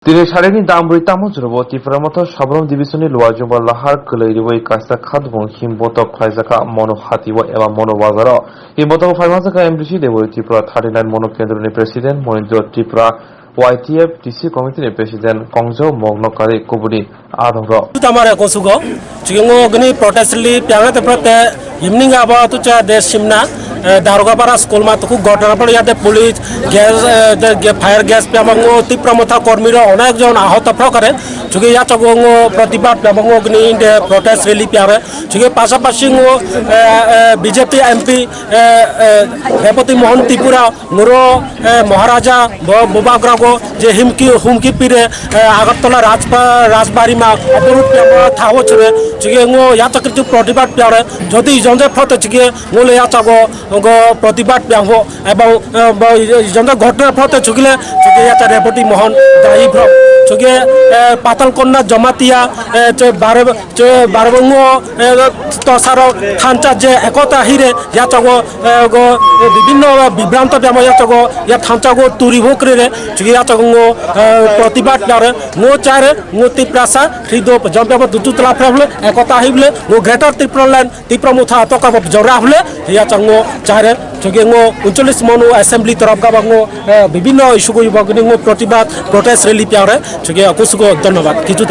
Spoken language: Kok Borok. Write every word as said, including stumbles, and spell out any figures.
Tini salini dam bwi tamo chwrwbo Tipra Motha Sabram Division ni Luajungba Lahar kwlwi riwi kaisa khatbung him botok khlaijak kha Mono Hati o eba Mono Bazar o. Him botok phaimanjak kha M D C Dewi Tripura thirty nine Mono Kendro ni President Monindra Tripura, Y T F D C Committee ni President Kongjo Mogno Kari kubuni adongrok. Tamare kosugo, chikung gini protest rally piang te prate evening abo tu cha de simna, eh, Darogapara school ma tuku ghotona palo yate police gas, eh, de ge-, fire gas piamango Tipra Motha kormi ro onek jon ahot phro kare, chugi yachago ngo pratibad piamango gini de protest rally piare, chugi pasapasi ngo, eh, eh, B J P M P, eh, eh, Reboti Mohan Tripura, Ngoro, eh, Maharaja, bo, bubagrago, je himki, humki pire, eh, Agartala Rajba-, Rajbari ma, oborot piyama thawo chire, chige ngo yacha kirchu protibad piyare, jodi ijonde phote chige, ngole yachago, ngo protibad piyangho, ebong, eh, bo ijonde ghotna phote chugile, chige yacha Reboti Mohan, dai bro, chige, eh, Patal Konna Jamatia, eh, che bare, che barbo ngo, eh, tosaro thansa je ekota hire, yachago, eh, go, eh, bibhinno bibranto biyamo yachago, ya thansago turi bo krere, chigi yachago ngo, eh, protibad nare, ngo chare, ngo Tiprasa, hrido, jom biyamo dutu tla phra bole, ekota hi bole, ngo Greater Tipraland, Tipra Motha toka bo jora bole, yachago ngo chare, chigi ngo uncholish Mono assembly torop gaba ngo, eh, bibhinno issue go bagni ngo protibad, protest rally piare, chigi akusugo dhonnobad, kichu